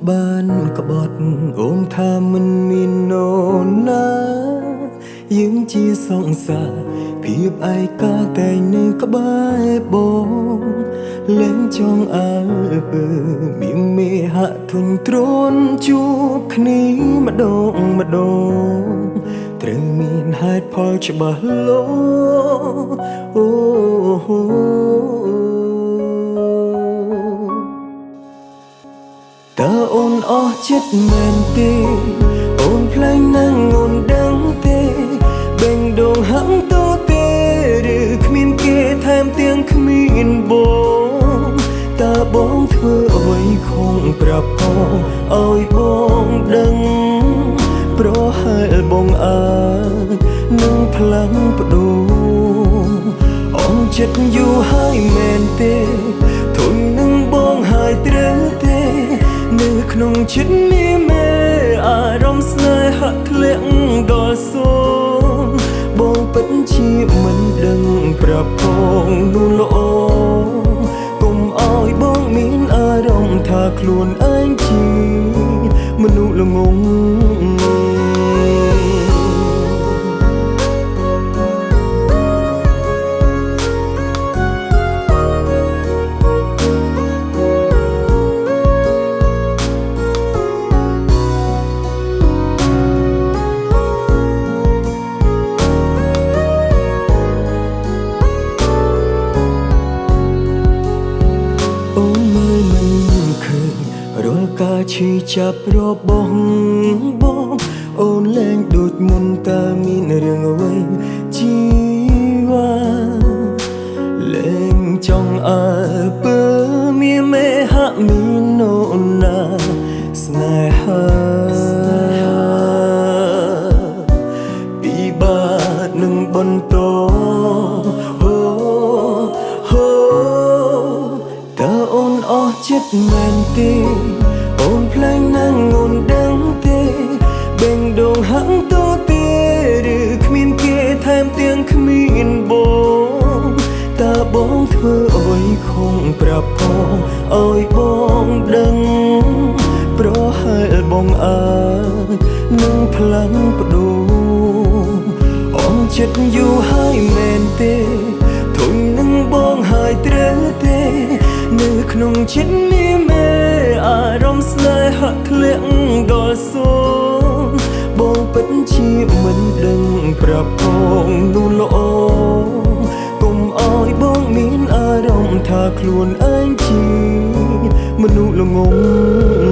បានក្បត់អូនថាមិនមាននរណាយើងជាសង្សារភាពឯកាតែនៅក្បែរបងលែងចង់អើពើមានមេហធុញទ្រាន់ជួបគ្នាម្ដងម្ដងត្រូវមានហេតុផលច្បាស់លាស់អូតើអូនអស់ចិត្តមែនទេអូនភ្លែងណាស់អូនដឹងទេបេះដូងហាក់តទេឬគ្មានគេថែមទាំងគ្មានបងតើបងធ្វើអ្វីខំប្រាប់ផងឲ្យបងដឹងប្រហែលបងអាចនឹងផ្លាស់ប្ដូរអងចិត្តយូរហើយមែនទេធុញនឹងបងហើយត្រូវទេនៅក្នុងចិត្តនេះមេអារម្មណ៍ស្នេហាធ្លាក់ដល់សូន្យបងពិតជាមិនដឹងប្រាប់ផងនោះល្អកុំឲ្យបងមានអារម្មណ៍ថាខ្លួនឯងជាមនុស្សល្ងងអូនមើលមិនឃើញរាល់ការឈឺចាប់របស់បងអូនលែងដូចមុនតើមានរឿងអ្វីជីវ៉ាលែងចង់អើពើមានមេហមាននរណាស្នេហាពីបាតនឹងបន្តអូនអស់ចិត្តមែនទេអូនភ្លែងណាស់អូនដឹងទេបេះដូងហាក់តទេឬគ្មានគេថែមទាំងគ្មានបងតើបងធ្វើអ្វីខំប្រាប់ផងឲ្យបងដឹងប្រហែលបងអាចនឹងផ្លាស់ប្ដូរអងចិត្តយូរហើយមែនទេធុញនឹងបងហើយត្រូវទេនៅក្នុងចិត្តនេះមេអារម្មណ៍ស្នេហាធ្លាក់ដល់សូន្យបងពិតជាមិនដឹងប្រាប់ផងនោះល្អកុំឲ្យបងមានអារម្មណ៍ថាខ្លួនឯងជាមនុស្សល្ងង